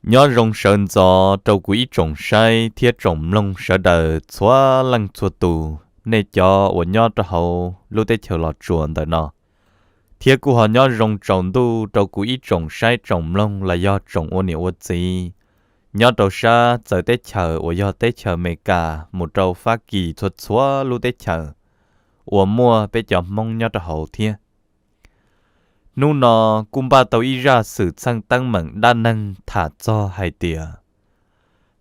Nyob zoo sawv ntxov rau kuv ib tsoom saib thiab tsoom mloog sawv daws txhua leej txhua tus, nej cov uas nyob rau hauv lub teb chaws Los Tsuas ntawm no, thiab kuj ho nyob zoo tsaus ntuj rau kuv ib tsoom saib tsoom mloog los yog tsoom ua niam ua txiv nyob rau sab txawv teb chaws uas yog teb chaws Amelikas mus rau Fab Kis txhua txhua lub teb chaws uas muaj peb cov Hmoob nyob rau hauv thiab. Hnub no kuj npaj tau ib zaj xwm txheej teeb meem dab neeg tham txog hais tias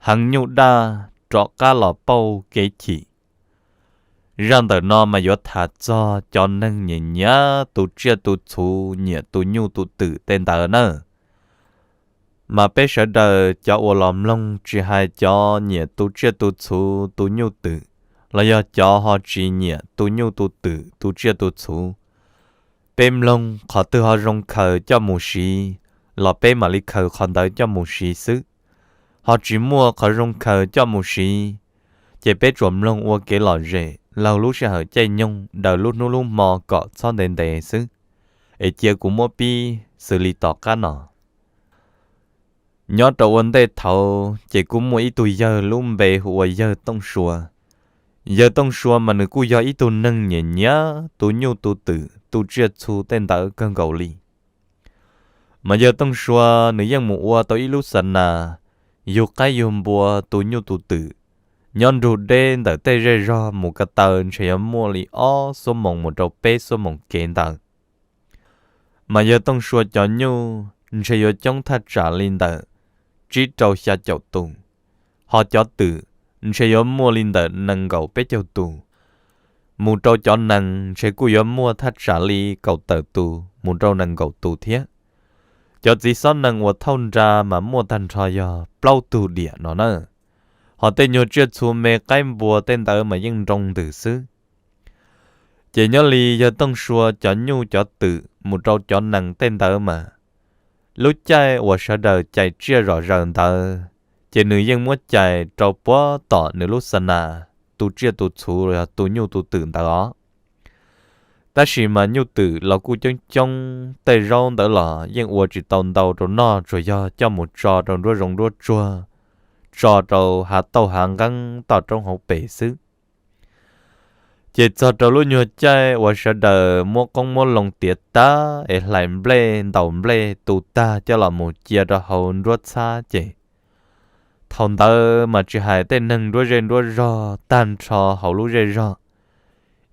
heev nyuj daj rov qab los pauj kev chim. Zaj ntawm no mas yuav tham txog cov neeg nyiam nyiam tu tsiaj tu txhu, nyiam tu nyuj tu twm tej ntawd na. Mas peb sawv daws cov uas los mloog tsis hais cov nyiam tu tsiaj tu txhu, tu nyuj twm, los yog cov ho tsis nyiam tu nyuj tu twm tu tsiaj tu txhu, peb mloog qhov twg ho zoo khaws coj mus siv los peb mam li khaws qhov ntawd coj mus siv xwb. Ho tsis muaj qhov zoo khaws coj mus siv, ces peb tsuas mloog ua kev lom zem laug lub sij hawm caij nyoog daws lub hnub lub hmo kom txhob ntev ntev xwb. Es cia kuv muab pib xws li tom qab no. Nyob rau ua ntej thaud ces kuj muaj ib tug yawg lub npe hu ua yawg Tooj Sua. Yawg Tooj Sua mas nws kuj yog ib tug neeg nyiam nyiam tu nyuj tu twm tu tsiaj txhu tej ntawd kawg nkaus li. Mas yawg Tooj Sua nws yeej mus ua tau ib lub xa nas yug qaib yug npua tu nyuj tu twm, nyob nrug deb ntawm tej zej zog mus ko taw ntshe yuav muaj li ob xuab moos mus rau peb xuab moos kev ntawd. Mas yawg Tooj Sua cov nyuj ntshe yuav coob thaj tsam li ntawm tsib rau xya caum tus, ho cov twm ntshe yuav muaj li ntawm nees nkaum peb caug tus, mus rau cov nees ntshe kuj yuav muaj thaj tsam li kaum tawm tus mus rau nees nkaum tus thiab. Cov txiv xob nees uas thauj nra mas muaj tag nrho yog plaub tug diam no na, ho tej nyuag tsiaj txhu me qaib npua tej ntawd mas yeej nroo ntws xwb. Ces nyob li yawg Tooj Sua cov nyuj cov twm mus rau cov nees tej ntawd mas, lub caij uas sawv daws cais tsiaj zom zaws ntawd, ces nws yeej muab cais rau puag tom nws lub xa nas tu tsiaj tu txhu los yog tu nyuj tu twm ntawd os. Tab sis mas nyuj twm los kuj coob coob, tej zaub ntawd los yeej ua tsis tau ntau rau noj, tsuas yog coj mus tso rau nruab zoov nruab tsuag, tso rau hav tauj hav nqeeb toj roob hauv pes xwb. Ces txog rau lub nyuag caij uas sawv daws muab qoob muab loo tiav tag es hlais nplej ntaus nplej tu tag coj los mus cia rau hauv nruab txhab ces, thaum ntawd mas tsis hais tej neeg nruab zej nruab zog tag nrho hauv lub zej zog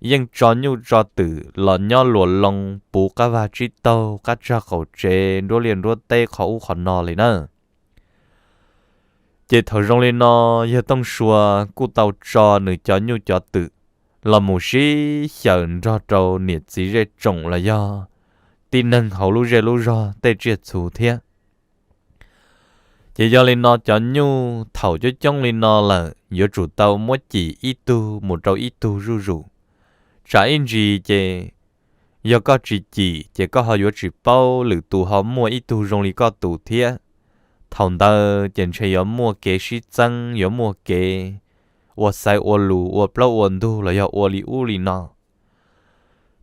yeej tso nyuj tso twm los nyob luas loo puv qab vaj tsib taug qab tsag qaum tsev nruab liaj nruab teb qhov ub qhov no li na. Ces thaum zoo li no, yawg Tooj Sua kuj tau tso nws cov nyuj cov twm los mus sib xyaws nrog rau niam txiv zej tsoom los yog tib neeg hauv lub zej lub zog tej tsiaj txhu thiab. Ces yog li no cov nyuj thaum coob coob li no lawm yuav tsum tau muab cim ib tug mus rau ib tug zuj zus. Tsam ib ntsis ces yog koj tsis cim ces koj ho yuav tsis paub lwm tus ho muaj ib tug zoo li koj tus thiab. Thaum ntawd ces ntshe yuav muaj kev sib txeeb, yuav muaj kev ua xaiv ua lus, ua plaub ua ntug los yog ua li ub li no.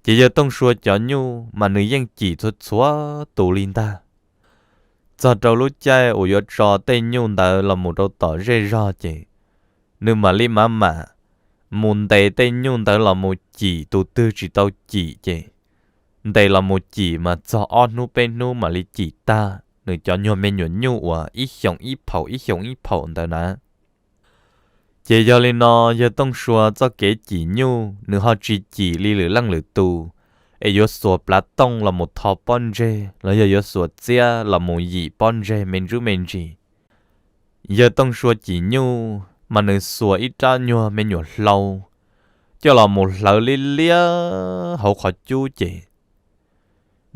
Ces yawg Tooj Sua cov nyuj mas nws yeej cim txhua txhua tus li ntag. Txog rau lub caij uas yuav tso tej nyuj ntawd los mus rau tom zej zog ces nws mam li mam mam mus ntes tej nyuj ntawd los mus cim, tus twg tsis tau cim ces ntes los mus cim mas txog ob hnub peb hnub mam li cim tag nws cov nyuag me nyuam nyuj uas ib xyoos ib phaum ib xyoos ib phaum ntawd na. Ces yog li no, yawg Tooj Sua txoj kev cim nyuj nws ho tsis cim li lwm leej lwm tus, es yuav xuas plav tooj los mus tho pob ntseg los yog yuav xuas txiab los mus yim pob ntseg me ntsuj me ntsis. Yawg Tooj Sua cim nyuj mas nws xuas ib rab nyuag me nyuam hlau coj los mus hlawv liab liab hauv qhov cub ces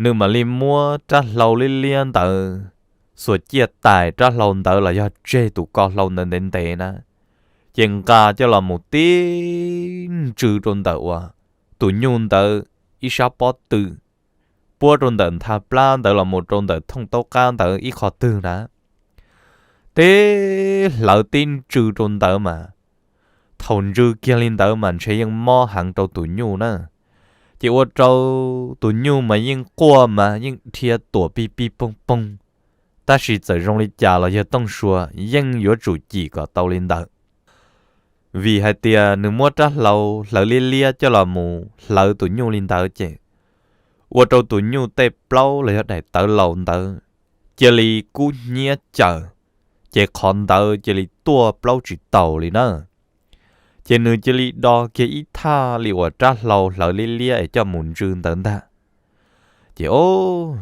nws mam li muab rab hlau liab liab ntawd xuas ciaj tais rab hlau ntawd los yog tseg tus ko hlau ntawd ntev ntev na, ces nqa coj los mus tib ntsws rau ntawm uas tus nyuj ntawd ib sab pob tw, puab rau ntawm ntha plab ntawd los mus rau ntawm thooj taub qab ntawd ib qho twg na. Tib hlawv tib ntsws rau ntawd mas, thaum ntsws kiag li ntawd mas ntshe yeej mob heev rau tus nyuj na. Ces ua rau tus nyuj mas yeej quaj mas yeej dhia tuam pig pig poog poog, Tab sis txawm zoo li cas los yawg Tooj Sua yeej yuav tsum cim kom tau li ntawd, vim hais tias nws muab rab hlau hlawv liab liab coj los mus hlawv tus nyuj li ntawd ces ua rau tus nyuj tej plaub los yog daim tawv laus ntawd cia li kub hnyiab caws, ces qhov ntawd cia li tuaj plaub tsis taus li na. Ces nws cia li do kiag ib thaj li uas rab hlau hlawv liab liab es coj mus ntsw ntawd ntag. Ces o,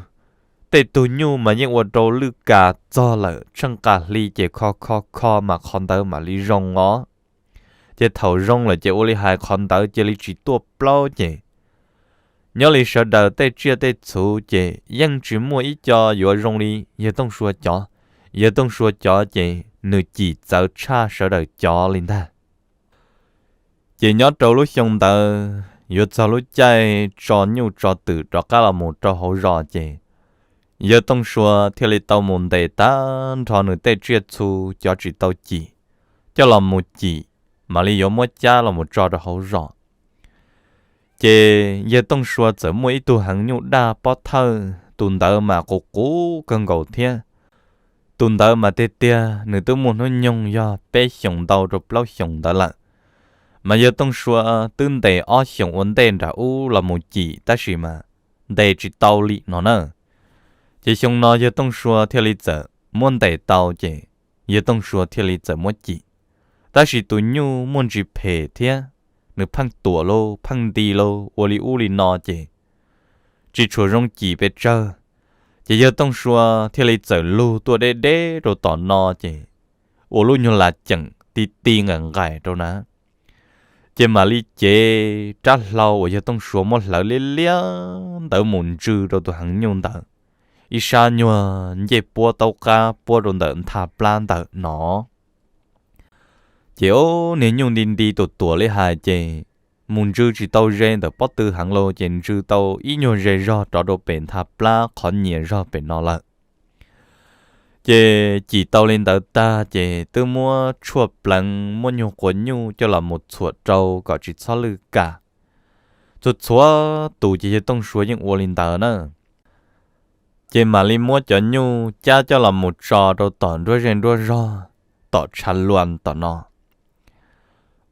tej tug nyuj mas yeej ua rau lwj kas txog lawm tsheej qas hli ces kho kho kho mas qhov ntawd mam li zoo os. Ces thaum zoo lawm ces ua li hais qhov ntawd cia li tsis tuaj plaub ces nyob li sawv daws tej tsiaj tej txhu ces yeej tsis muaj ib co yuav zoo li yawg Tooj Sua cov. Yawg Tooj Sua cov ces nws cim txawv tshaj sawv daws cov li ntag. Ces nyob rau lub xyoo ntawd yuav txog lub caij tso nyuj tso twm rov qab los mus rau hauv zos ces yawg Tooj Sua thiaj li tau mus ntes tag nrho nws tej tsiaj txhu cov tsis tau cim coj los mus cim, mam li yuav muab cab los mus tso rau hauv zos. Ces yawg Tooj Sua txawm muaj ib tug heev nyuj daj pob thawj, tus ntawd mas qus qus kawg nkaus thiab. Tus ntawd mas tiag tiag nws twb muaj hnub nyoog yog peb xyoos ntau rau plaub xyoos ntawd lawm, mas yawg Tooj Sua twb ntes ob xyoos ua ntej nram ub los mus cim tab sis mas ntes tsis tau li no na. Ces xyoo no yawg Tooj Sua thiaj li txawm muab ntes tau ces yawg Tooj Sua thiaj li txawm muab cim. Tab sis tus nyuj muaj ntsis phem thiab, nws pheej tuam lauj pheej nti lauj ua li ub li no ces tsis tshua zoo cim pes tsawg. Ces yawg Tooj Sua thiaj li txawm lug tuaj deb deb rau tom no ces ua lub nyuag las ceem ti ti nqaim nqaim rau na. Ces mam li cev rab hlau uas yawg Tooj Sua muab hlawv liab liab ntawd mus ntsw rau tus heev nyuj ntawd, ib sab nyuag ncej puab taub qab puab rau ntawm ntha plab ntawm no. Ces o, niag nyuj nti nti tuam tuam li hais ces mus ntsw tsis tau ze ntawm pob tw heev lauj ces ntsw tau ib nyuag ze zog rov rau pem ntha plab qhov nyias zog pem no lawm. Ces cim tau li ntawd tag ces twb muab tshuaj pleev muab nyuag quav nyuj coj los mus txhuam rau kom tsis txhob lwj kam. Txhua txhua tus ces yawg Tooj Sua yeej ua li ntawd na. Ces mam li muab cov nyuj cab coj los mus tso rau tom nruab zej nruab zog, tom tshav luas tom no.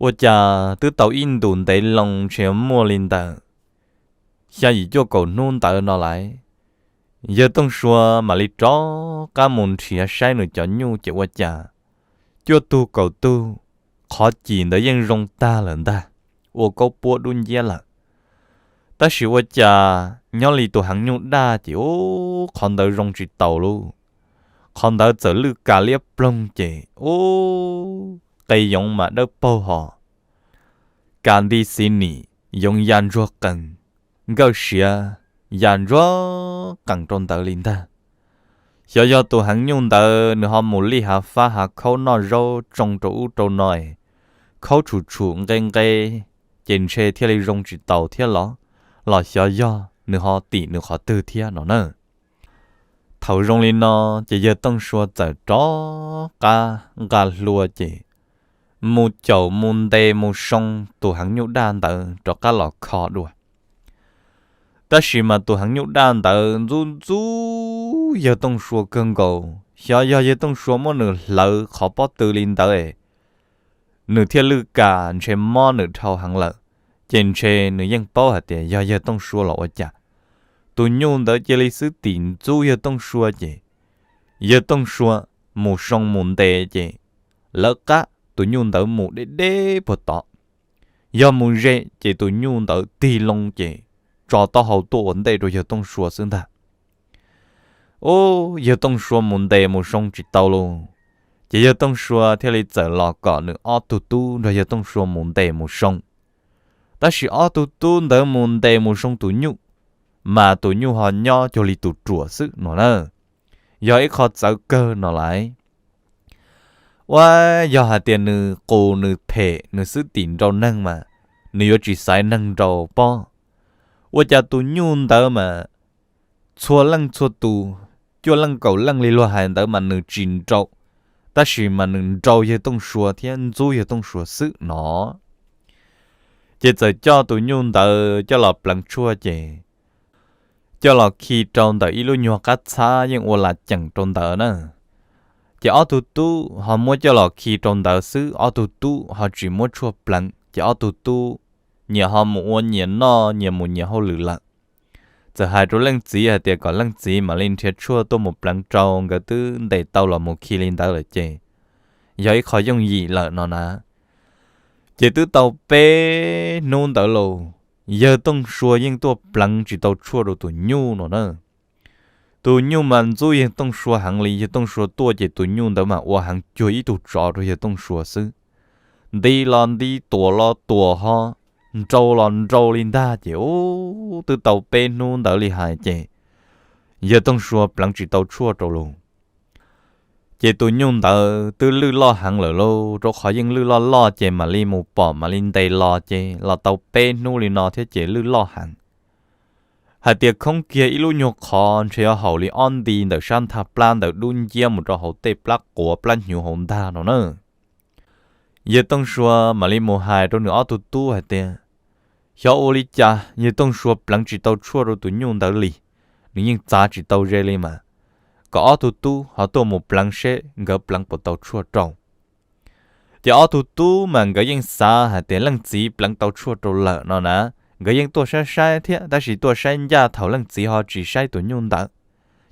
Ua cas twb tau ib ntus ntev loo ntshe muaj li ntawm xya yim cuaj kaum hnub ntawd no lawm, yawg Tooj Sua mam li rov qab mus nrhiav saib nws cov nyuj ces ua cas cuaj tug kaum tug qhov cim ntawd yeej zoo tag lawm ntag, ua kaub puab dub nciab lawm. Tab sis ua cas nyob li tus heev nyuj daj ces ub qhov ntawd zoo tsis taus lauj. Qhov ntawd txawm lwj kas liab ploog ces ub qe yoov mas dawb paug hos, kas nti xi nim, yoov ya ntsuag qees, nkawj siav ya ntsuag qees rau ntawd li ntag. Xyov yog tus heev nyuj ntawd nws ho mus lij hav fab hav khaub noj zaub tsoo rau ub rau no es khaub tshum tshum nqe nqe, ces ntshe thiaj li zoo tsis taus thiab los, los xyov yog nws ho tim nws qhov twg thiab no na. Thaum zoo li no ces yawg Tooj Sua txawm rov qab nqa hlua ces mus caum mus ntes mus soo tus heev nyuj daj ntawd rov qab los kho dua. Tab sis mas tus heev nyuj daj ntawd ntxub ntxub yawg Tooj Sua kawg nkaus, xyov yog yawg Tooj Sua muab nws hlawv qhov pob tw li ntawd es nws thiaj lwj kas ntshe mob nws dhau heev lawm, ces ntshe nws yeej paub hais tias yog yawg Tooj Sua los ua cas. Tus nyuj ntawd cia li xwb tim ntxub yawg Tooj Sua ces yawg Tooj Sua mus soo mus ntes ces lawv qab tus nyuj ntawd mus deb deb puag tod. Yog mus ze ces tus nyuj ntawd tig loo ces tso taub hau tuaj ua ntej rau yawg Tooj Sua xwb ntag. Ub, yawg Tooj Sua mus ntes mus soo tsis tau lauj, ces yawg Tooj Sua thiaj li txawm los kom nws ob tug tub nrog yawg Tooj Sua mus ntes mus soo. Tab sis ob tug tub ntawd mus ntes mus soo tus nyuj, mas tus nyuj ho nyob cuag li tus ruam xwb no na. Yog ib qho txawv kawg no lawm. Ua, yog hais tias nws qus nws phem nws xwb tim nrau neeg mas nws yuav tsis xaiv neeg nrau pob. Ua cas tus nyuj ntawd mas txhua leej txhua tus, cuaj leej kaum leej li luag hais ntawd mas nws tsis nrau, tab sis mas nws nrau yawg Tooj Sua thiab ntxub yawg Tooj Sua xwb no. Ces txawm coj tus nyuj ntawd coj los pleev tshuaj ces coj los khi rau ntawm ib lub nyuag qab txhab yeej ua las ceem rau ntawd na. Ces ob tug tub ho muab coj los khi rau ntawd xwb, ob tug tub ho tsis muab tshuaj pleev, ces ob tug tub nyias ho mus ua nyias noj, nyias mus nyias hauj lwm lawm. Txawm hais rau leej txiv hais tias kom leej txiv mam li nrhiav tshuaj tuaj mus pleev rau, nkawd twb ntes tau los mus khi li ntawd lawm ces yog ib qho yooj yim lawm no na. Ces twb tau peb hnub ntawd los, yawg Tooj Sua yeej tuaj pleev tsis tau tshuaj rau tus nyuj no na. Tus nyuj mas ntxub yawg Tooj Sua heev li, yawg Tooj Sua tuaj ces tus nyuj ntawd mas ua heev cuag ib tug tsov rau yawg Tooj Sua xwb. Nti los nti, tuam los tuam ho, nrau los nrau li ntag ces ub, twb tau peb hnub ntawd li hais ces yawg Tooj Sua pleev tsis tau tshuaj rau los. Ces tus nyuj ntawd twb lwj loj heev lawm lauj, rau qhov yeej lwj loj loj ces mam li mus pom mam li ntes los ces los tau peb hnub li no thiab ces lwj loj heev. Hais tias khoob kiag ib lub nyuag qhov ntshe yuav haum li ob nti ntawm sab ntha plab ntawd dub nciab mus rau hauv tej plab quav plab hnyuv hauv ntag no na. Yawg Tooj Sua mam li mus hais rau nws ob tug tub hais tias, xyov ua li cas yawg Tooj Sua pleev tsis tau tshuaj rau tus nyuj ntawd li, nws yeej txav tsis tau ze li mas, kom ob tug tub ho tuaj mus pleev seb nkawd pleev puas tau tshuaj rau. Ces ob tug tub mas nkawd yeej xav hais tias leej txiv pleev tau tshuaj rau lawm no na, nkawd yeej tuaj saib saib thiab tab sis tuaj saib ncaj thaum leej txiv ho tsis saib tus nyuj ntawd,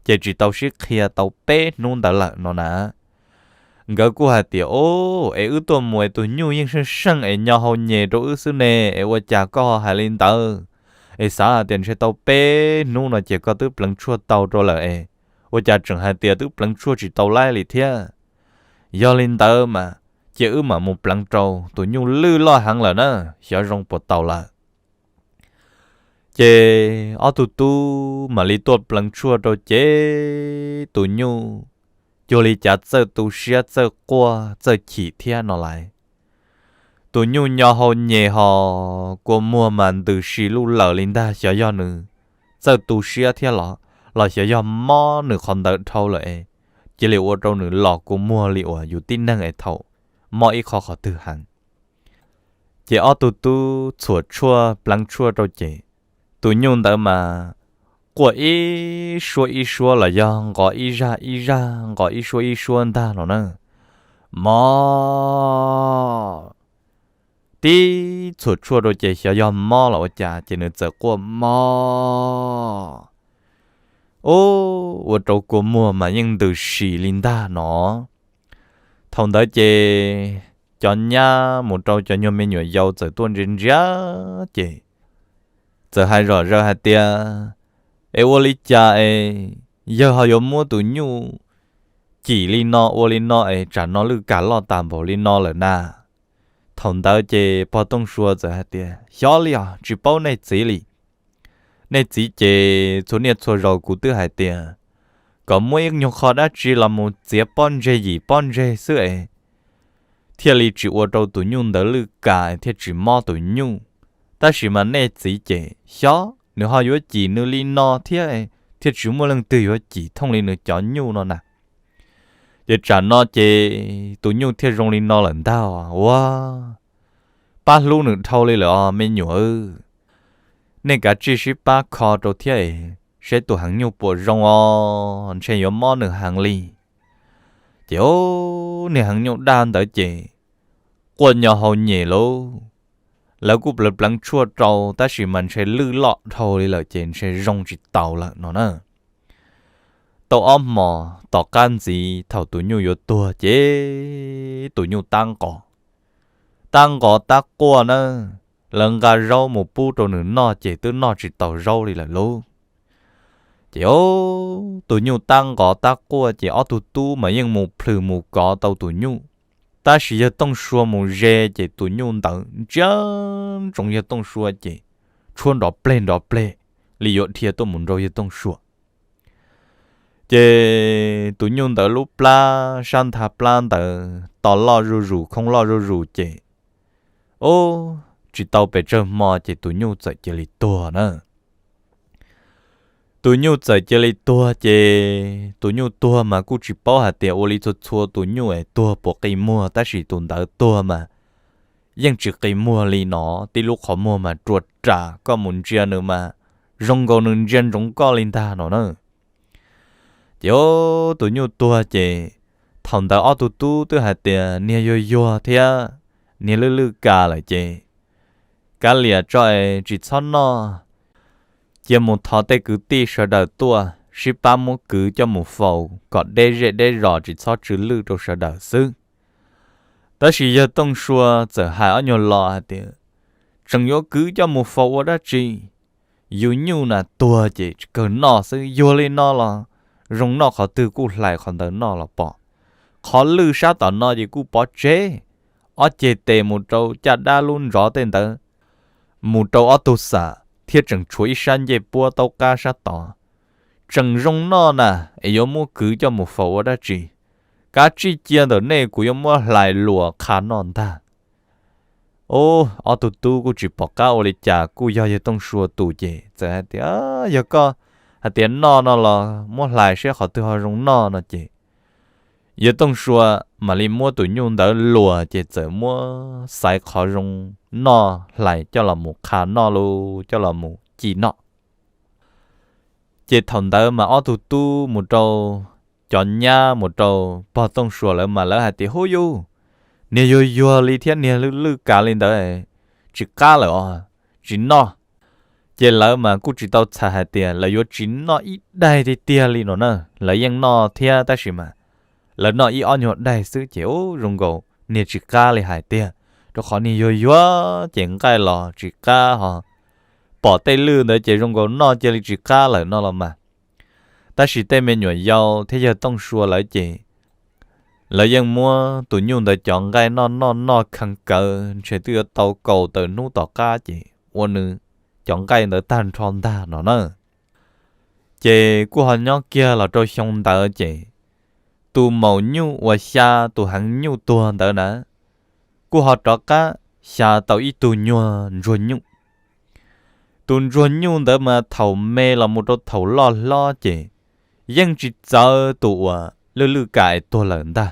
ces tsis tau sib qhia tau peb hnub ntawd lawm no na. Nkawd kuj hais tias, o, es wb tuaj mus es tus nyuj yeej seej seej es nyo hau nyem rau wb xwb ne, es ua cas koj ho hais li ntawd? Es xav hais tias ntshe tau peb hnub no ces koj twb pleev tshuaj tau rau lawm es, ua cas tseem hais tias twb pleev tshuaj tsis tau laib li thiab? Yog li ntawd mas cia wb mam mus pleev rau, tus nyuj lwj loj heev lawm na, xyov zoo puas tau lawm. Ces ob tug tub mam li tuaj pleev tshuaj rau ces tus nyuj cuag li cas txawj tu siab txawj quaj txawj chim thiab no lais. Tus nyuj nyo hau nyem ho, kua muag mas ntws si luj lawm li ntag, xyov yog nws txawj tu siab thiab los, los xyov yog mob nws qhov ntawd dhau lawm es cia li ua rau nws los kua muag li uas yus tib neeg es thaum mob ib qho qhov twg heev. Ces ob tug tub txhuam tshuaj pleev tshuaj rau ces tus nyuj ntawd mas quaj ib suab ib suab los yog nqos ib zaj ib zaj, nqos ib suab ib suab ntag no na. Mob. Tib txhuam tshuaj rau ces xyov yog mob los ua cas ces nws txawm quaj mob. Ub, ua rau kua muag mas yeej ntws si li ntag no. Thaum ntawd ces cov nyab mus rau cov nyuag me nyuam yaus txawm tuaj ntsia ntsia ces txawm hais zom zaws hais tias, es ua li cas es yawg ho yuav muab tus nyuj cim li no ua li no es tsam no lwj kam loj tas npaum li no lawm na? Thaum ntawd ces pog Tooj Sua txawm hais tias, xyov li os, tsis paub nej txiv li. Nej txiv ces txhua niaj txhua zaus kuv twb hais tias kom muab ib nyuag qho dab tsi los mus txiav pob ntseg yim pob ntseg xwb es thiaj li tsis ua rau tus nyuj ntawd lwj kam thiaj tsis mob tus nyuj. Tab sis mas nej txiv ces xyov nws ho yuav cim nws li no thiab, thiaj tsis muaj leej twg yuav cim thooj li nws cov nyuj no na. Ces tsam no ces tus nyuj thiaj zoo li no lawm ntag ua, pab hlub nws dhau li lawm os me nyuam. Nej kav tsij sib pab kho rau thiab es saib tus heev nyuj puas zoo os, ntshe yuav mob nws heev li. Ces o, niag heev nyuj daj ntawd ces quaj nyo hau nyem lauj. Lawv kuj pleev pleev tshuaj rau tab sis mas ntshe lwj loj dhau li lawm ces ntshe zoo tsis taus lawm no na. Tau ob hmos tom qab ntxiv thaum tus nyuj yuav tuag ces tus nyuj tab nqos, tab nqos tab quaj na. Lawv nqa zaub mus pub rau nws noj ces twb noj tsis taus zaub li lawm lauj. Ces o, tus nyuj tab nqos tab quaj ces ob tug tub mas yeej mus plhws mus kov tau tus nyuj. Tab sis yawg Tooj Sua mus ze ces tus nyuj ntawd ntsia ntsoov yawg Tooj Sua ces tshuab nrov pleg nrov pleg li yuav dhia tuaj mus nraug yawg Tooj Sua. Ces tus nyuj ntawd lub plab sab ntha plab ntawd to loj zuj zus khoob loj zuj zus ces o, tsis tau pes tsawg hmo ces tus nyuj txawm cia li tuag na. Tus nyuj txawm cia li tuag ces tus nyuj tuag mas kuj tsis paub hais tias ua li txhua txhua tus nyuj es tuag puas qi muag tab sis tus ntawd tuag mas yeej tsis qi muag li no, tib lub qhov muag mas rua ras, koj mus ntsia nws mas zoo nkaus nws ntsia ntsoov koj li ntag no na. Ces tus nyuj tuag ces thaum ntawd ob tug tub twb hais tias niag yuag yuag thiab niag lwj lwj kas lawm ces kav liam tso es tsis txhob noj, cia mus thov tej kwv tij sawv daws tuaj sib pab muab kwv coj mus faus kom deb zej deb zos tsis txhob tsw lwj rau sawv daws xwb. Tab sis yawg Tooj Sua txawm hais ob nyuag lo hais tias, tseem yuav kwv coj mus faus ua dab tsi? Yus nyuj na tuag ces tsis kawg noj xwb, yuag li no los zoo noj qhov twg kuj hlais qhov ntawd noj los pom. Qhov lwj sab tom no ces kuj pov tseg, ob ceg tes mus rau caj dab lub ntsov tej ntawd, mus rau ob tug xam thiab tseem tshuav ib sab ncej puab taub qab sab tod. Tseem zoo noj na, es yuav muab kwv coj mus faus ua dab tsi? Kav tsij cia ntawm nej, kuv yuav muab hlais luas qha noj ntag. Ob tug tub kuj tsis pom qab ua li cas, kuj yog yawg Tooj Sua tus ces txawm hais tias, yog koj hais tias noj no los muab hlais seb qhov twg ho zoo noj no ces yawg Tooj Sua mam li muab tus nyuj ntawd luas ces txawm muab xaiv qhov zoo noj hlais coj los mus qha noj los coj los mus ci noj. Ces thaum ntawd mas ob tug tub mus rau cov nyab mus rau pog Tooj Sua lawv mas lawv hais tias, hub yus, niag yuag yuag li thiab niag lwj lwj kas li ntawd tsis qab lawm os, tsis noj. Ces lawv mas kuj tsis tau txhais hais tias lawv yuav tsis noj ib daig tiag tiag li no na, lawv yeej noj thiab tab sis mas lawv noj ib ob nyuag daig xwb ces ub zoo nkaus niag tsis qab li hais tiag, rau qhov niag yuag yuag ces nqaij los tsis qab ho, pom tej lwj ntawd ces zoo nkaus noj cia li tsis qab lawm no los mas. Tab sis tej me nyuam yau thiab yawg Tooj Sua lawv ces lawv yeej muab tus nyuj ntawd cov nqaij noj noj noj kheev kawv ntshe twb yuav tau kaum tawm hnub tom qab ces ua nws cov nqaij ntawd tag nrho ntag no na. Ces kuj ho nyob kiag los rau xyoo ntawd ces tus maum nyuj uas xya tus heev nyuj tuag ntawd na, kuj ho rov qab xya tau ib tug nyuag ntsuag nyuj. Tus ntsuag nyuj ntawd mas thaum me los mus rau thaum loj hlob ces yeej tsis txawv tus uas lwj lwj kas es tuag lawm ntag.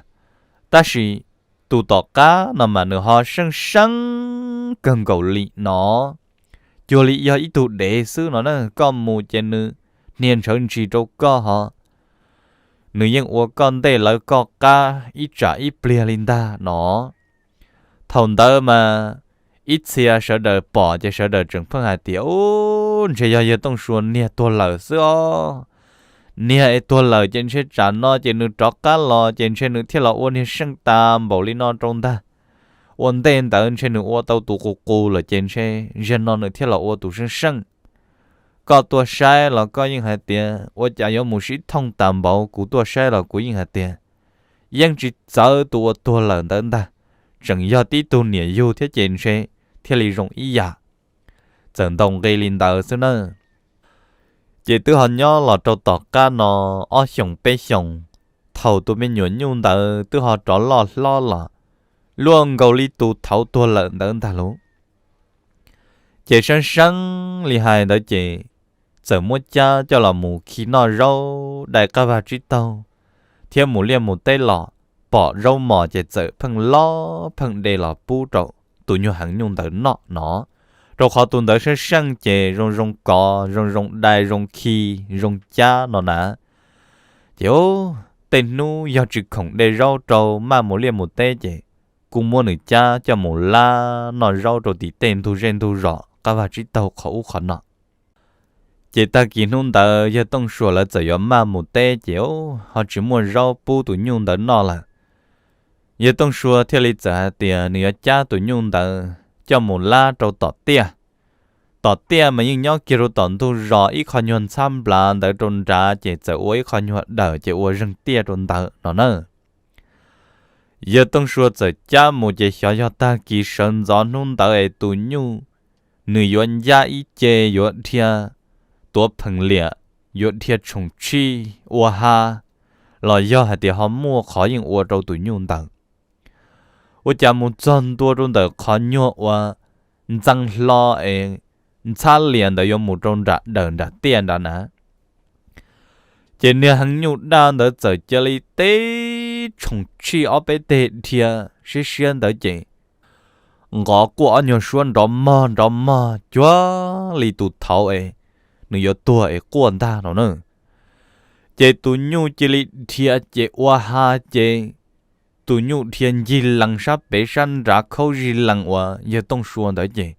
Tab sis tus tom qab no mas nws ho seej seej kawg nkaus li no, cuag li yog ib tug dev xwb no na, koj mus ces nws hnia ntshawv ntshis rau koj ho, nws yeej ua koj ntej lawv koj qab ib tsam ib pliag li ntag no. Thaum ntawd mas ib txhia sawv daws pom ces sawv daws tseem pheej hais tias, ub, ntshe yog yawg Tooj Sua niag tuag lawm xwb os. Niag es tuag lawm ces ntshe tsam no ces nws rov qab los ces ntshe nws thiaj los ua niag seej tas npaum li no rau ntag. Ua ntej ntawd ntshe nws ua tau tus qus qus lawm ces ntshe zaum no nws thiaj los ua tus seej seej. Koj tuaj saib los koj yeej hais tias ua cas yuav mus sib thooj tas npaum, kuv tuaj saib los kuv yeej hais tias yeej tsis txawv tus uas tuag lawm ntawd ntag, tseem yog tib tug niam yug thiab ces ntshe thiaj li zoo ib yam. Txawm ntaus nqi li ntawd xwb na. Ces twb ho nyob los rau tom qab no ob xyoos peb xyoos, thaum tus me nyuam nyuj ntawd twb ho rov loj hlob los luaj nkaus li tus thaud tuag lawm ntawd ntag lauj. Ces seeb seeb li hais ntawd ces txawm muab cab coj los mus khi noj zaub dai qab vag tsib taug, thiab mus liaj mus teb los pom zaub mos ces txawm pheej lob pheej de los pub rau tus nyuag heev nyuj ntawd noj no, rau qhov tus ntawd seej seej ces zoo zoo kov zoo zoo dai zoo khi zoo cab no na. Ces tej hnub yog tsis khoom de zaub rau maj mus liaj mus teb ces kuj muab nws cab coj mus lab noj zaub rau tim tej ntug zej ntug zos qab vag tsib taug qhov ub qhov no. Ces tag kis hnub ntawd yawg Tooj Sua lawv txawm yuav maj mus teb ces ho tsis muaj zaub pub tus nyuj ntawd noj lawm. Yawg Tooj Sua thiaj li txawm hais tias nws yuav cab tus nyuj ntawd coj mus lab rau tom tiaj. Tom tiaj mas yeej nyob kiag rau tom ntug zos ib qho nyuag ntxhab nplav ntawd rau nrad ces txawm ua ib qho nyuag dawm ces ua zeeg tiaj rau ntawd no na. Yawg Tooj Sua txawm cab mus ces xyov yog tag kis sawv ntxov hnub ntawd es tus nyuj nws yuav ncaj ib ce yuav dhia tuav pheem liam, yuav dhia tshoom tshij ua ha, los yog hais tias ho muaj qhov yeej ua rau tus nyuj ntawd. Ua cas mus txog ntua rau ntawm qhov nyuag uas ntxeev hlo es ntxhab lias ntawd yuav mus rau nram dawm nram tiaj nrad na, ces niag heev nyuj daj ntawd txawm cia li teb tshoom tshij ob peb teg dhia siab siab ntawd ces nqov quaj ob nyuag suab nrov mog nrov mog cuag li tus thaud es nws yuav tuag es quaj ntag no na. Ces tus nyuj cia li dhia ces ua ha ces tus nyuj dhia ncig lees sab pem sab nrad khaub zig lees uas yawg Tooj Sua ntawd ces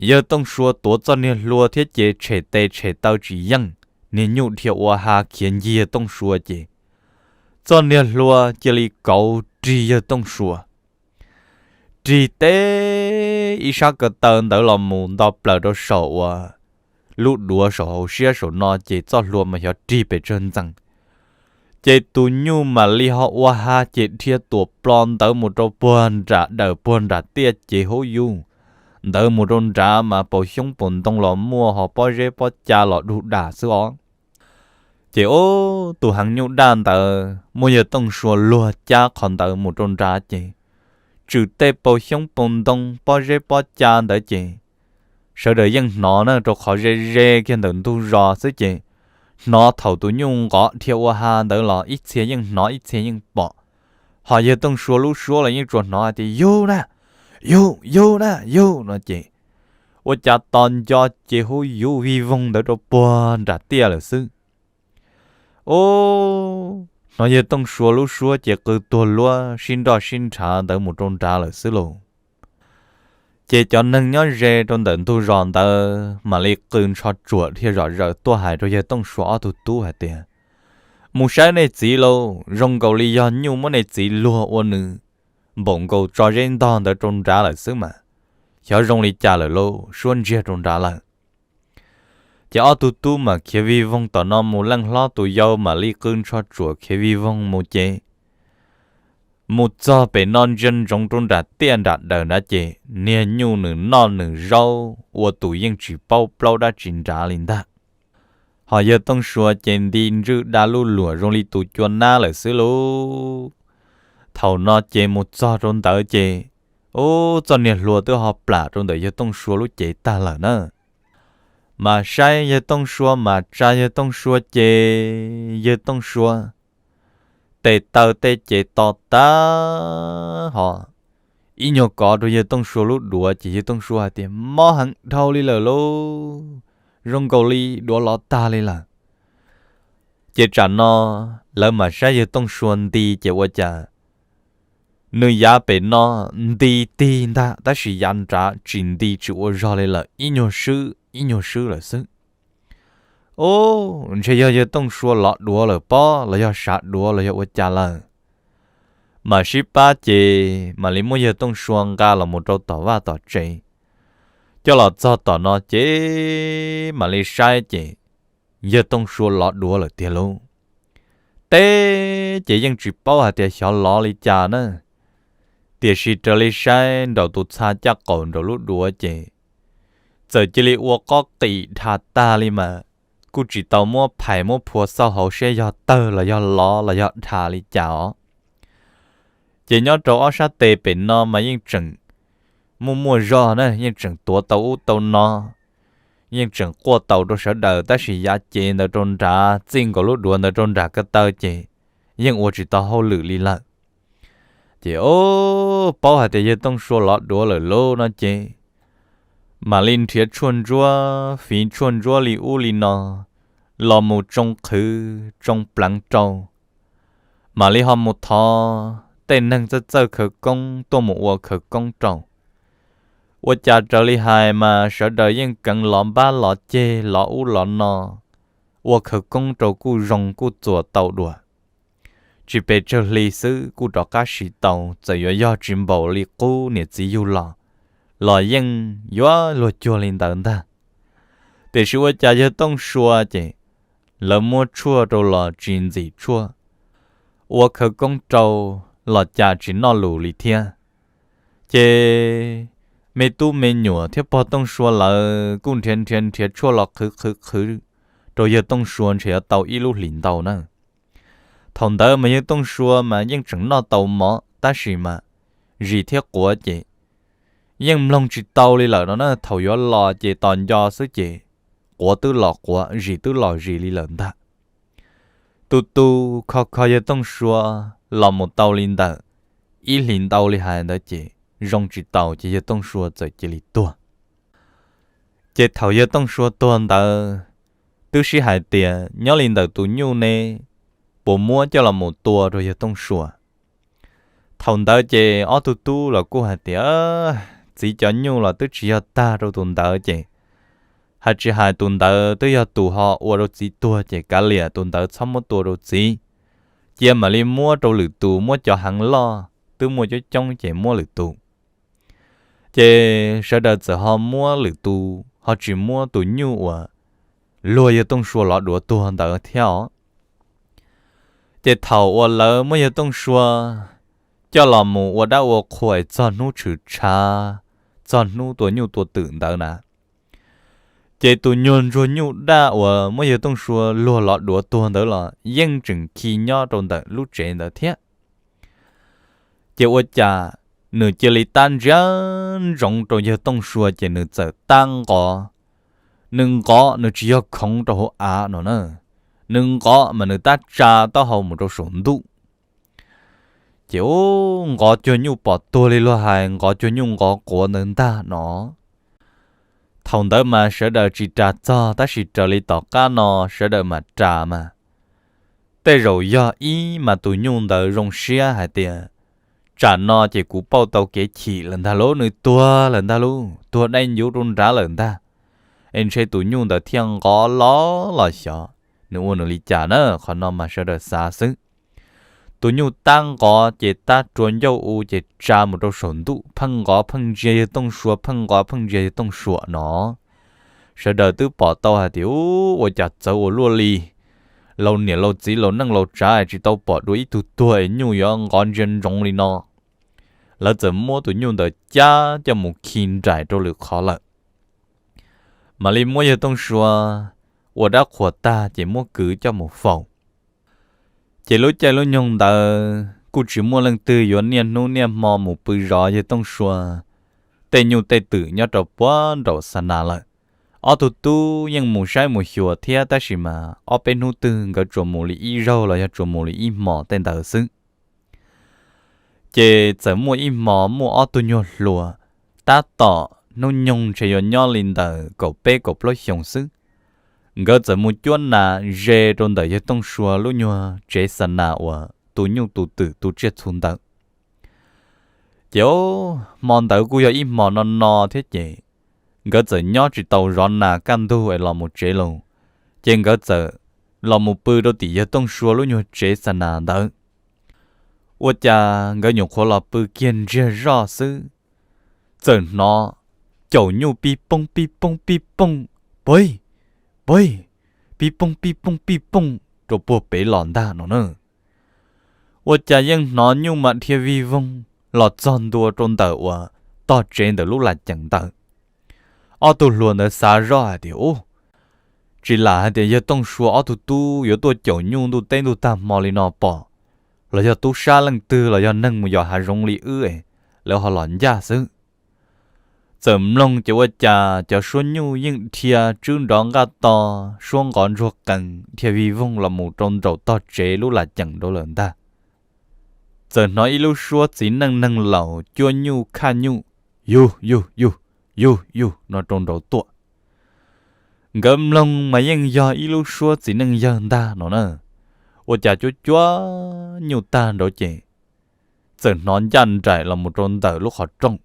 yawg Tooj Sua tuav txoj niag hlua thiab ces tshem tes tshem taw tsis yeej, niag nyuj dhia ua ha khiav ncig yawg Tooj Sua ces txoj niag hlua cia li kauv rig yawg Tooj Sua, rig teb ib sab ko taw ntawd los mus nto plaws rau saum uas lub duav saum hauv siab saum no ces txoj hlua mas xyov rig pes tsawg ntxees. Ces tus nyuj mam li ho ua ha ces dhia tuam plo ntawd mus rau puag nram daws puag nram tiaj ces hub yuj, ntawd mus rau nrad mas paus xyoob paus ntoo los muaj ho pob zeb pob ca los dug dam xwb os. Ces ub tus heev nyuj daj ntawd muaj yawg Tooj Sua luag cab qhov ntawd mus rau nrad ces tswm tej paus xyoob paus ntoo pob zeb pob ca ntawd ces sawv daws yeej hnov na rau qhov ze ze kiag ntawm ntug zos xwb ces hnov thaum tus nyuj nqov dhia ua ha ntawd los ib txhia yeej hnov ib txhia yeej pom. Ho yawg Tooj Sua lub suab los yeej tsuas hnov hais tias yug na, yug yug na yug no ces ua cas tos nco ces hub yuv vig voog ntawd rau puag nram tiaj lawm xwb. Ub, hnov yawg Tooj Sua lub suab ces qw tuag luab sib nroj sib nrhav ntawd mus rau nrad lawm xwb lauj. Ces cov neeg nyob ze rau ntawm ntug zos ntawd mam li qw ntsho tsuam dhia zom zaws tuaj hais rau yawg Tooj Sua ob tug tub hais tias mus saib nej txiv lauj, zoo nkaus li yog nyuj muab nej txiv luag ua nws npaum nkaus tso zeb ntog ntawd rau nrad lawm xwb mas, xyov zoo li cas lawm lauj, suab ntsiag rau nrad lawm. Ces ob tug tub mas khiav vig voog tom no mus, leej hlob tus yau mam li qw ntsho tsuam khiav vig voog mus ces mus txog pem no ntsia ntsoov rau nram tiaj nram daws nrad ces niag nyuj nws noj nws zaub ua tus yeej tsis paub plaub dab tsi nrad li ntag. Ho yawg Tooj Sua ces nti ntswj da luj luam zoo li tus cua nab lawm xwb lauj. Thaum no ces mus txog rau ntawd ces ub, txoj niag hlua twb ho plam rau ntawm yawg Tooj Sua lub cev tag lawm na. Mas saib yawg Tooj Sua mas tsa yawg Tooj Sua ces yawg Tooj Sua tes taw tej ces to tag ho ib nyuag kov rau yawg Tooj Sua lub duav ces yawg Tooj Sua hais tias mob heev dhau li lawm lauj, zoo nkaus li duav lov tag li lawm. Ces tsam no lawv mam saib yawg Tooj Sua nti ces ua cas nws yav pem no nti tig ntag tab sis yav nrad tsis nti tsis ua zog li lawm, ib nyuag swb ib nyuag swb lawm xwb. Ub, ntshe yog yawg Tooj Sua lov duav lawm pob los yog sav duav los yog ua cas lawm. Mam sib pab ces mam li muab yawg Tooj Sua nqa los mus rau tom vaj tom tsev, coj los txog tom no ces mam li saib ces yawg Tooj Sua lov duav lawm tiag lauj. Teb ces yeej tsis paub hais tias xyov lov li cas na, tiam sis raws li saib nraum tus txha caj qaum nraum lub duav ces txawm cia li ua qob qis dhas tag li mas kuj tsis tau muab phais muab phua xauj hauv seb yog tawg los yog lov los yog dhas li cas os. Ces nyob rau ob sab tes pem no mas yeej tseem muaj muaj zog na, yeej tseem tuav tau ub tau no, yeej tseem quaj tau rau sawv daws tab sis yav cev ntawd rau nrad txij nkaus lub duav ntawd rau nram ko taw ces yeej ua tsis tau hauj lwm li lawm. Ces o, paub hais tias yawg Tooj Sua lov duav lawm lauj no ces mam li nrhiav tshuaj ntsuab fiv tshuaj ntsuab li ub li no los mus tsoo qhwv tsoo pleev rau. Mam li ho mus thov tej neeg txawj txawj khawv koob tuaj mus ua khawv koob rau. Ua cas raws li hais mas sawv daws yeej keev lov npab lov ceg lov ub lov no, ua khawv koob rau kuj zoo kuj txuas tau dua. Tsis pes tsawg hli xwb kuj rov qab siv tau, txawm yuav yog tsis npaum li qub niam txiv yug los, los yeej yuav luag cuag li ntawd ntag. Tiam sis ua cas yawg Tooj Sua ces lawv muab tshuaj rau los tsis ntxim tshuaj, ua khawv koob rau los cas tsis noj lus li thiab. Ces me tub me nyuam thiab pog Tooj Sua lawv kuj nrhiav nrhiav nrhiav tshuaj los qhwv qhwv qhwv rau yawg Tooj Sua ntshe yuav tau ib lub hlis ntau na. Thaum ntawd mas yawg Tooj Sua mas yeej tseem noj tau mov tab sis mas zis thiab quav ces yeej mloog tsis tau li lawm no na. Thaum yuav los ces tos nco xwb ces quav twb los quav, zis twb los zis li lawm ntag. Tu tu kho kho yawg Tooj Sua los mus tau li ntawm ib hlis ntau li hais ntawd ces zoo tsis taus ces yawg Tooj Sua txawm cia li tuag. Ces thaum yawg Tooj Sua tuag ntawd twb sib hais tias nyob li ntawm tus nyuj ne, puas muab coj los mus tua rau yawg Tooj Sua. Thaum ntawd ces ob tug tub los kuj hais tias, txiv cov nyuj los twb tsis yog tag rau tus ntawd ces, hais tsis hais tus ntawd twb yog tus ho ua rau txiv tuag ces kav liam tus ntawd txhob muab tua rau txiv, cia mam li muab rau lwm tus, muab cov heev loj twb muaj coob coob ces muab lwm tus. Ces sawv daws txawm ho muab lwm tus, ho tsis muab tus nyuj uas luag yawg Tooj Sua lov duav tuag ntawd thiab os. Ces thaum uas lawv muab yawg Tooj Sua coj los mus ua dab ua qhua es txog hnub tshwm tshav, txog hnub tua nyuj tua twm ntawd na, ces tus nyuag ntsuag nyuj daj uas muab yawg Tooj Sua luag lov duav tuag ntawd los yeej tseem khi nyob rau ntawm lub tsev ntawd thiab. Ces ua cas nws cia li tab ntsia ntsoov rau yawg Tooj Sua ces nws txawm tab nqov. Nws nqov nws tsis yog khoov rau hauv av no na, nws nqov mas nws tab tsa taub hau mus rau saum ntuj. Ces ub, nqov cuag nyuj pom tuag li luag hais, nqov cuag nyuj nqov quav ntawd ntag no. Thaum ntawd mas sawv daws tsis ras txog, tab sis raws li tom qab no sawv daws mam ras mas, tej zaum yog ib mas tus nyuj ntawd zoo siab hais tias, tsam no ces kuv pauj tau kev chim lawm ntag lauj, nws tuag lawm ntag lauj, tuag dai ncuv rau nrad lawm ntag, es ntshe tus nyuj ntawd thiaj nqov los los xyov nws ua nws li cas na. Qhov no mas sawv daws xav xwb. Tus nyuj tab nqov ces tab rua ncauj u ces tsa mus rau saum ntuj, pheej nqov pheej ntsia yawg Tooj Sua, pheej nqov pheej ntsia yawg Tooj Sua no. Sawv daws twb pom tau hais tias, ub, ua cas txawv ua luaj li, laus niam laus txiv laus neej laus tsav tsis tau pom dua ib tug tuag es nyuj yuav nqov ntsia ntsoov li no. Lawv txawm muab tus nyuj ntawd cab coj mus khi nraim rau lwm qhov lawm. Mam li muab yawg Tooj Sua ua dab qhuas tag ces muab kwv coj mus faus. Ces lub caij lub nyoog ntawd kuj tsis muaj leej twg yuav niaj hnub niaj hmo mus pw zov yawg Tooj Sua tej nyuj tej twm nyob rau puag nraum xa nas lawm. Ob tug tub yeej mus saib mus xyuas thiab, tab sis mas ob peb hnub twg nkawd tsuas mus li ib zaug los yog tsuas mus li ib hmos tej ntawd xwb. Ces txawm muaj ib hmos muaj ob tug nyuag hluas, tab tom hnub nyoog ntshe yuav nyob li ntawm kaum peb kaum plaub xyoos xwb, nkawd txawm mus cuab nas ze rau ntawm yawg Tooj Sua lub nyuag tsev xa nas uas tu nyuj tu twm tu tsiaj txhu ntawd. Ces hmo ntawd kuj yog ib hmo no no thiab ces, nkawd txawm nyob tsis tau zov nas kaj ntug es los mus tsev los, ces nkawd txawm los mus pw rau tim yawg Tooj Sua lub nyuag tsev xa nas ntawd. Ua cas nkawd nyuam qhuav los pw kiag ntsiag zoj xwb, txawm hnov caum nyuj pij pooj pij pooj pij pooj, pov, pov, pij pooj pij pooj pij pooj rau puag pem los ntag no na. Ua cas yeej hnov nyuj mas dhia vij voog los txog ntua rau ntawm uas tog tsev ntawm lub laj ceem ntawd. Ob tug hluas ntawd xav zoj hais tias, ub, tsis lam hais tias yawg Tooj Sua ob tug tub yuav tuaj caum nyuj ntuj teb ntuj tag hmo li no pom, los yog tub sab leej twg los yog neeg mus yos hav zoov li wb es lawv ho los ncaj xwb. Txawm mloog ces ua cas cov suab nyuj yeej dhia tswb nrov nqaj to, suab nqov ntsuag qees dhia vij voog los mus rau nraum tog tsev lub laj ceem rau lawm ntag. Txawm hnov ib lub suab txiv neej neeg laus cuab nyuj khaj nyuj, yug yug yug, yug yug no rau nraud tuaj. Nkawd mloog mas yeej yog ib lub suab txiv neej yawg ntag no na. Ua cas cuab cuab nyuj tag nraud ces txawm hnov ncaj nraim los mus rau ntawm lub qhov rooj.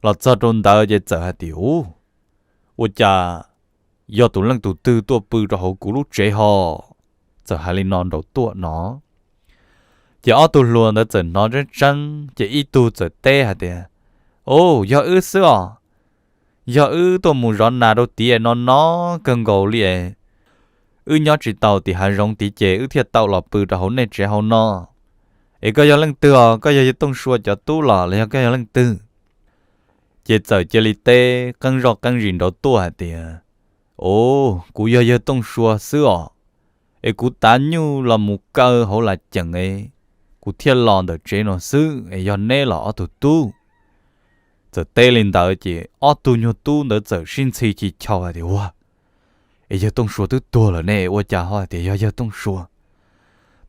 Los txog rau ntawd ces txawm hais tias, ub, ua cas yog tus leej tus twg tuaj pw rau hauv kuv lub tsev ho? Txawm hais li no nraud tuaj no. Ces ob tug hluas ntawd txawm hnov tseeb tseeb ces ib tug txawm teb hais tias, ub, yog wb xwb os. Yog wb tuaj mus zov nas rau tid no no kawg nkaus li es, wb nyob tsis tau tim hav zoov tid ces wb thiaj tau los pw rau hauv nej tsev hauv no. Es koj yog leej twg os? Koj yog yawg Tooj Sua cov tub los los yog koj yog leej twg? Ces txawm cia li teb qeeb zoj qeeb zis nraud tuaj hais tias, ub, kuv yog yawg Tooj Sua xwb os. Es kuv tav nyuj los mus kaw hauv laj ceem es kuv thiaj los ntawm tsev no xwb, es yog neb los ob tug tub? Txawm teb li ntawd ces ob tug nyuag tub ntawd txawm sib ntxhi chis chaus hais tias, ua, es yawg Tooj Sua twb tuag lawm ne, ua cas ho hais tias yog yawg Tooj Sua?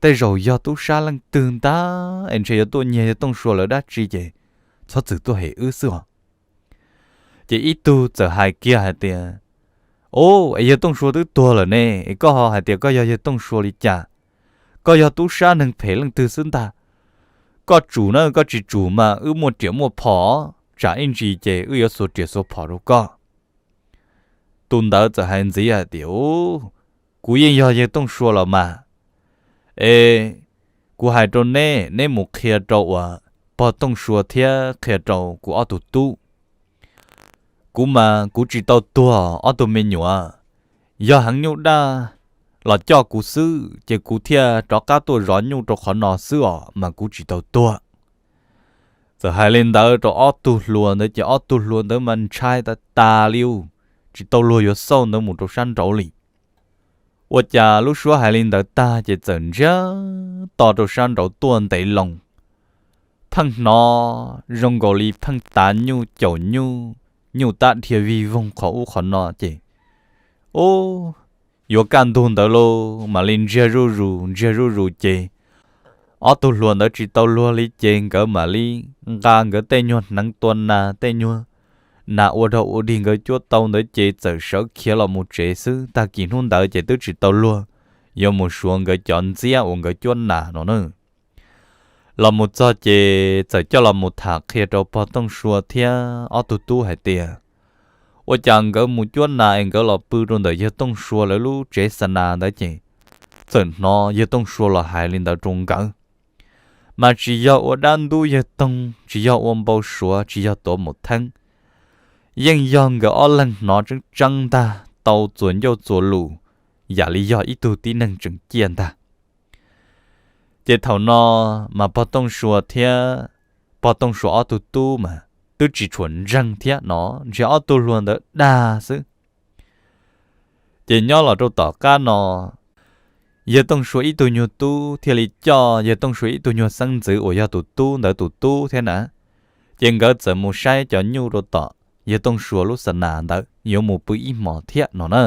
Tej zaum yog tub sab leej twg ntag es ntshe yuav tuaj nyiag yawg Tooj Sua lawv dab tsi ces txhob txwm tuaj hem wb xwb os. Ces ib tug txawm hais kiag hais tias, Ub, es yawg Tooj Sua twb tuag lawm ne, es koj ho hais tias koj yog yawg Tooj Sua li cas? Koj yog tub sab neeg phem leej twg xwb ntag. Koj tsum na, koj tsis tsum mas wb muaj riam muaj phom, tsam ib ntsis ces wb yuav xuas riam xuas phom rau koj. Tus ntawd txawm hais ntxiv hais tias, Ub, kuv yeej yog yawg Tooj Sua los mas. Es kuv hais rau neb, neb mus qhia rau uas pog Tooj Sua thiab qhia rau kuv ob tug tub. Kuv mas kuv tsis tau tuag ob tug me nyuam, yog heev nyuj daj los coj kuv xwb ces kuv thiaj rov qab tuaj zov nyuj rau qhov no xwb os, mas kuv tsis tau tuag. Txawm hais li ntawd rau ob tug hluas ntawd ces ob tug hluas ntawd mas ntshai tas tas li, tsis tau luag yuav xauj ntawd mus rau sab nraud li. Ua cas lub suab hais li ntawd tag ces txawm ntsiag to rau sab nraud tuaj ntev loo, pheej hnov zoo nkaus li pheej tav nyuj caum nyuj, nyuj tab dhia vij voog qhov ub qhov no ces, ub, yuav kaj ntug ntawd los mam li ntsiag zuj zus ntsiag zuj zus ces ob tug hluas ntawd tsis tau luag li ces nkawd mam li nqa nkawd tej nyuag hneev tua nas, tej nyuag nas ua dog ua dig nkawd cuab tau ntawd ces txawm sawv khiav los mus tsev xwb. Tag kis hnub ntawd ces twb tsis tau luag yuav mus suav nkawd cov ntxiab uas nkawd cuab nas no na. Los mus txog ces txawm coj los mus tham qhia rau pog Tooj Sua thiab ob tug tub hais tias, ua cas nkawd mus cuab nas es nkawd los pw rau ntawm yawg Tooj Sua lawv lub tsev xa nas ntawd ces txawm hnov yawg Tooj Sua los hais li ntawd rau nkawd. Mas tsis yog ua dab ntub yawg Tooj, tsis yog ua npau suav, tsis yog tuav mus theeb, yeej yog nkawd ob leeg hnov tseeb tseeb ntag, tau txuas ncauj txuas lus yam li yog ib tug tib neeg tseem ciaj ntag. Ces thaum no mas pog Tooj Sua thiab pog Tooj Sua ob tug tub mas twb tsis tshua ntseeg thiab no, ntshe ob tug hluas ntawd dag xwb. Ces nyob los rau tom qab no, yawg Tooj Sua ib tug nyuag tub thiaj li coj yawg Tooj Sua ib tug nyuag xeeb ntxwv uas yog tus tub ntawd tus tub thiab na, ces nkawd txawm mus saib cov nyuj rau tom yawg Tooj Sua lub xa nas ntawd yuav mus pw ib hmos thiab no na.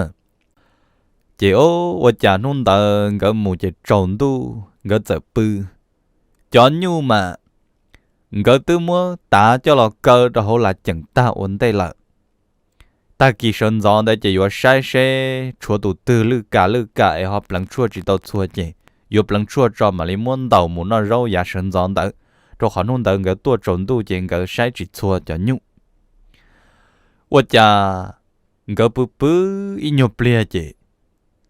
Ces o, ua cas hnub ntawd nkawd mus ces tsaus ntuj nkawd txawm pw. Cov nyuj mas nkawd twb muab tav coj los kaw rau hauv las ceem tag ua ntej lawm. Tag kis sawv ntxov ntawd ces yuav saib seb tshuav tus twg lwj kam lwj kam es ho pleev tshuaj tsis tau txhua ces yuav pleev tshuaj tso mam li muab ntaus mus noj zaub yav sawv ntxov ntawd, rau qhov hnub ntawd nkawd tuaj tsaus ntuj ces nkawd saib tsis txhua cov nyuj. Ua cas nkawd pw pw ib nyuag pliag ces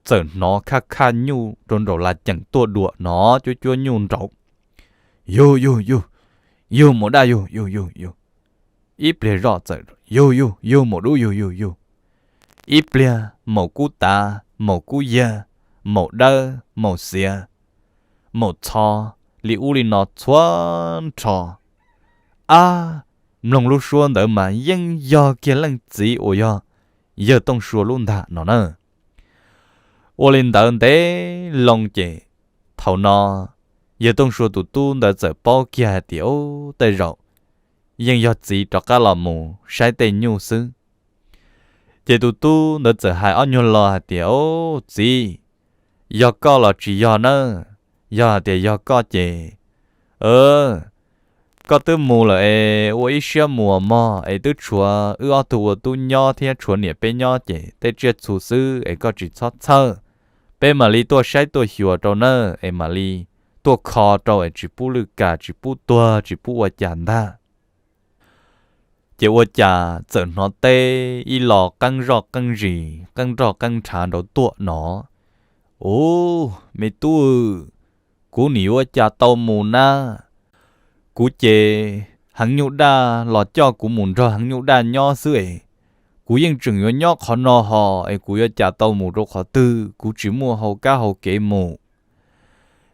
txawm hnov khaj khaj nyuj rau nraum las ceem tuaj dua no, cuab cuab nyuj nraud. Yug yug yug, yug mus daj yug yug yug yug. Ib pliag zoj txawm yug yug yug mus dub yug yug yug. Ib pliag maum kub tav, maum kub yag, maum dawb, maum xiav, maum txho, li ub li no txhua nrho. Ab, mloog lub suab ntawd mas yeej yog kiag leej txiv uas yog yawg Tooj Sua lub ntag no na. Ua li ntawd ntev loo ces thaum no yawg Tooj Sua tus tub ntawd txawm paub kiag hais tias, Ub, tej zaum yeej yog txiv rov qab los mus saib tej nyuj xwb. Ces tus tub ntawd txawm hais ob nyuag lo hais tias, Ub, txiv, yog koj los tsis yog na? Yog hais tias yog koj ces, koj twb mus lawm es ua ib siab mus mog, es twb tshuav wb ob tug ua tub nyob thiab tshuav niam peb nyob ces tej tsiaj txhu xwb es koj tsis txhob txhawj. Peb mam li tuaj saib tuaj xyuas rau nawb, es mam li tuaj kho rau es tsis pub lwj kam, tsis pub tuag, tsis pub ua cas ntag. Ces ua cas txawm hnov teb ib lo qeeb zoj qeeb zis, qeeb roj qeeb nrhav nraud tuaj no. Ub, me tub, kuv nim yuav ua cas tau mus na? Kuv ces heev nyuj daj los coj kuv mus nrog heev nyuj daj nyob xwb es, kuv yeej tseem yuav nyob qhov no hos es kuv yuav cas tau mus rau qhov twg? Kuv tsis muaj hau kab hau kev mus.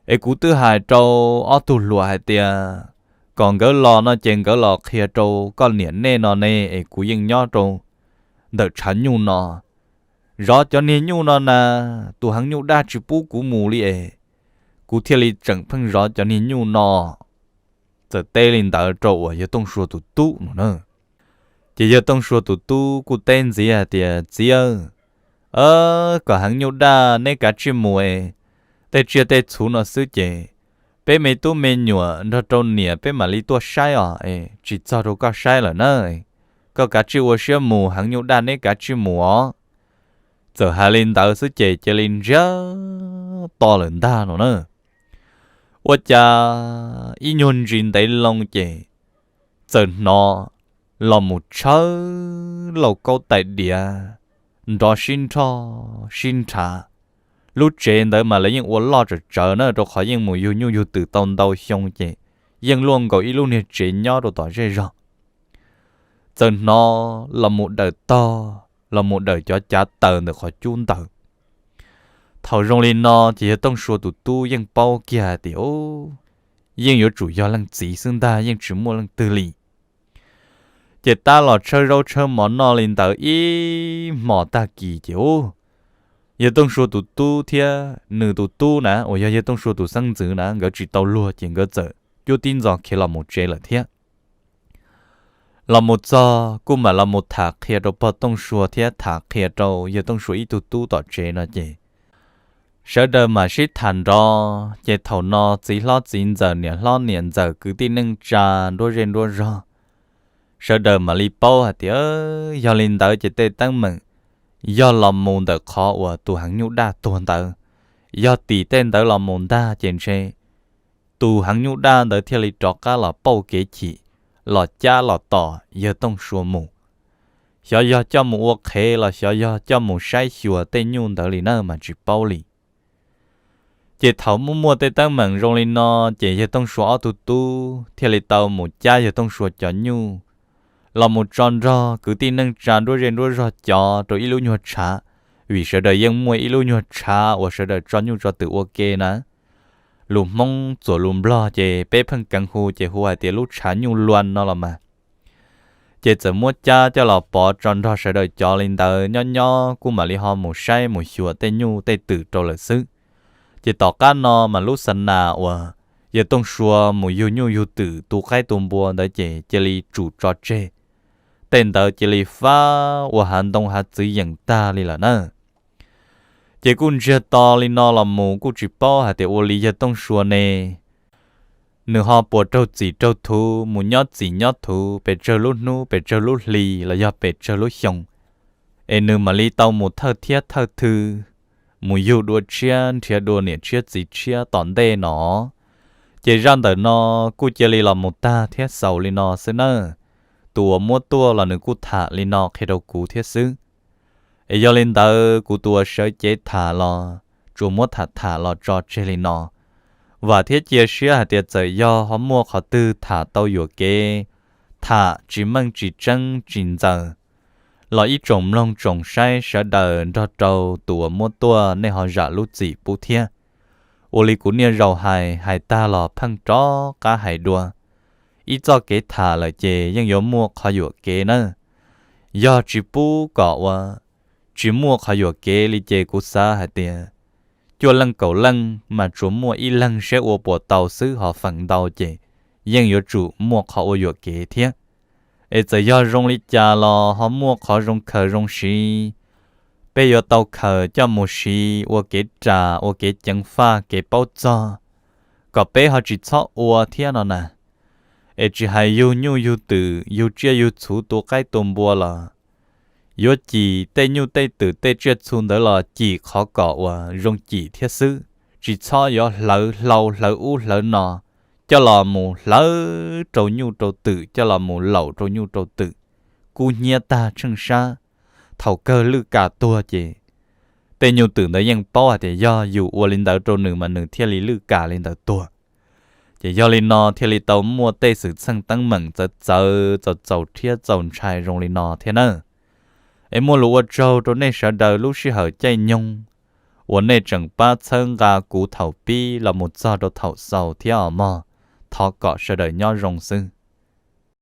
Es kuv twb hais rau ob tug hluas hais tias kom nkawd los no ces nkawd los qhia rau koj niam nej no ne, es kuv yeej nyob rau ntawm tshav nyuj no. Zov cov niag nyuj no na, tus heev nyuj daj tsis pub kuv mus li es, kuv thiaj li tseem pheej zov cov niag nyuj no. Txawm teb li ntawd rau uas yawg Tooj Sua tus tub no na. Ces yawg Tooj Sua tus tub kuj teb ntxiv hais tias, Txiv aw, kom heev nyuj daj neb kav tsij mus es, tej tsiaj tej txhu no xwb ces peb me tub me nyuam nrog rau niam peb mam li tuaj saib os, es tsis txog rau koj saib lawm na. Koj kav tsij ua siab mus, heev nyuj daj neb kav tsij mus os. Txawm hais li ntawd xwb ces cia li ntsiag to lawm ntag no na. Ua cas ib nyuag ntsis ntev loo ces txawm hnov los mus tshawb lauj kaub tais diav nrov sib nrhoj sib nrhav. Lub tsev ntawd mas lawv yeej ua loj tsawm tsawv na, rau qhov yeej mus yug nyuj yug twm tau ntau xyoo ces yeej luaj nkaus ib lub niag tsev nyob rau tom zej zog. Txawm hnov los mus dawm tog los mus dawm cov cav taws ntawm qhov cub ntawd. Thaum zoo li no ces yawg Tooj Sua tus tub yeej paub kiag hais tias, yeej yuav tsum yog leej txiv xwb ntag, yeej tsis muaj leej twg li. Ces tab los tshawb zaub tshawb mov noj li ntawd ib hmos tag kis ces u, yawg Tooj Sua tus tub thiab nws tus tub na uas yog yawg Tooj Sua tus xeeb ntxwv na, nkawd tsis tau luag ces nkawd txawm cuab tib ntxo khiav los mus tsev lawm thiab. Los mus txog kuj mam los mus tham qhia rau pog Tooj Sua thiab tham qhia rau yawg Tooj Sua ib tug tub tom tsev no ces sawv daws mam sib tham nrov. Ces thaum no txiv hlob txiv ntxawm, niam hlob niam ntxawm, kwv tij neej tsa, nruab zej nruab zog, sawv daws mam li paub hais tias yog li ntawd ces tej teeb meem yog los mus ntawm qhov uas tus heev nyuj daj tuag ntawd. Yog tim tej ntawd los mus ntag ces ntshe tus heev nyuj daj ntawd thiaj li rov qab los pauj kev chim, los cab los tom yawg Tooj Sua mus. Xyov yog coj mus ua qhev los xyov yog coj mus saib xyuas tej nyuj ntawd li na mas tsis paub li. Ces thaum muaj muaj tej teeb meem zoo li no, ces yawg Tooj Sua ob tug tub thiaj li tau mus cab yawg Tooj Sua cov nyuj los mus tso nrog kwv tij neej tsa nruab zej nruab zog cov rau ib lub nyuag tshav, vim sawv daws yeej muaj ib lub nyuag tshav uas sawv daws tso nyuj tso twm ua ke na. Lus Hmoob txuas lus Nplog ces peb pheej keev hu ces hu hais tias lub tshav nyuj luas no los mas. Ces txawm muab cab coj los pov tso nrog sawv daws cov li ntawd nyob nyob kuj mam li ho mus saib mus xyuas tej nyuj tej twm rau lawm xwb. Ces tom qab no mas lub xa nas uas yawg Tooj Sua mus yug nyuj yug twm tu qaib tu npua ntawd ces cia li tsum tso tseg. Tej ntawd cia li fab ua hav ntoo hav txwv yeem tag li lawm na. Ces kuj ntsiag to li no los mus kuj tsis paub hais tias ua li yawg Tooj Sua ne, nws ho puas raug txim raug thuv mus nyob txim nyob thuv pes tsawg lub hnub pes tsawg lub hli los yog pes tsawg lub xyoo, es nws mam li tau mus thawj thiab thawj thw, mus yug dua tshiab nrhiav dua niam tshiab txiv tshiab tom ntej no. Ces zaj ntawm no kuj cia li los mus tag thiab xaus li no xwb nawb. Tus uas muab tuaj los nws kuj tham li no qhia rau kuv thiab xwb. Es yog li ntawd kuv tus uas sawv cev tham los tsuas muab tham tham los tso tseg li no. Vam thiab cia siab hais tias txawm yog ho muaj qhov twg tham tau yuam kev, tham tsis meej tsis tseeb tsis ntxaws, los ib tsoom mloog tsoom saib sawv daws nrog rau tus uas muab tuaj nej ho zam lub txim pub thiab. Ua li kuv niaj zaus hais, hais tag los pheej rov qab hais dua. Ib txoj kev tham lawm ces yeej yuav muaj qhov yuam kev nawb. Yog tsis pub kom ua tsis muaj qhov yuam kev li ces kuv xav hais tias cuaj leej kaum leej mas tsuas muaj ib leeg seb ua puas tau xwb, ho feem ntau ces yeej yuav tsum muaj qhov ua yuam kev thiab. Es txawm yog zoo li cas los ho muaj qhov zoo khaws zoo siv, peb yuav tau khaws coj mus siv ua kev ras ua kev ceev faj kev paub txog, kom peb ho tsis txhob ua thiab no na. Es tsis hais yug nyuj yug twm yug tsiaj yug txhu tu qaib tu npua los yuav cim tej nyuj tej twm tej tsiaj txhu ntawd los cim qhov kom uas zoo cim thiab xwb, tsis txhob yuav hlawv hlau hlawv ub hlawv no coj los mus hlawv rau nyuj rau twm, coj los mus laum rau nyuj rau twm, kub hnyiab tag tsheej sab. Thaum kawg lwj kam tuag ces tej nyuj twm ntawd yeej paub hais tias yog yus ua li ntawd rau nws mas nws thiaj li lwj kam li ntawd tuag. Ces yog li no thiaj li tau muaj tej xwm txheej teeb meem txawv txawv txaus txaus rhiab txaus ntshai zoo li no thiab nawb. Es muaj lus ua tsaug rau nej sawv daws lub sij hawm caij nyoog uas nej tseem pab txhawb nqa kuv thaum pib los mus txog rau thaum xaus thiab os mog. Thov kom sawv daws nyob zoo xwb.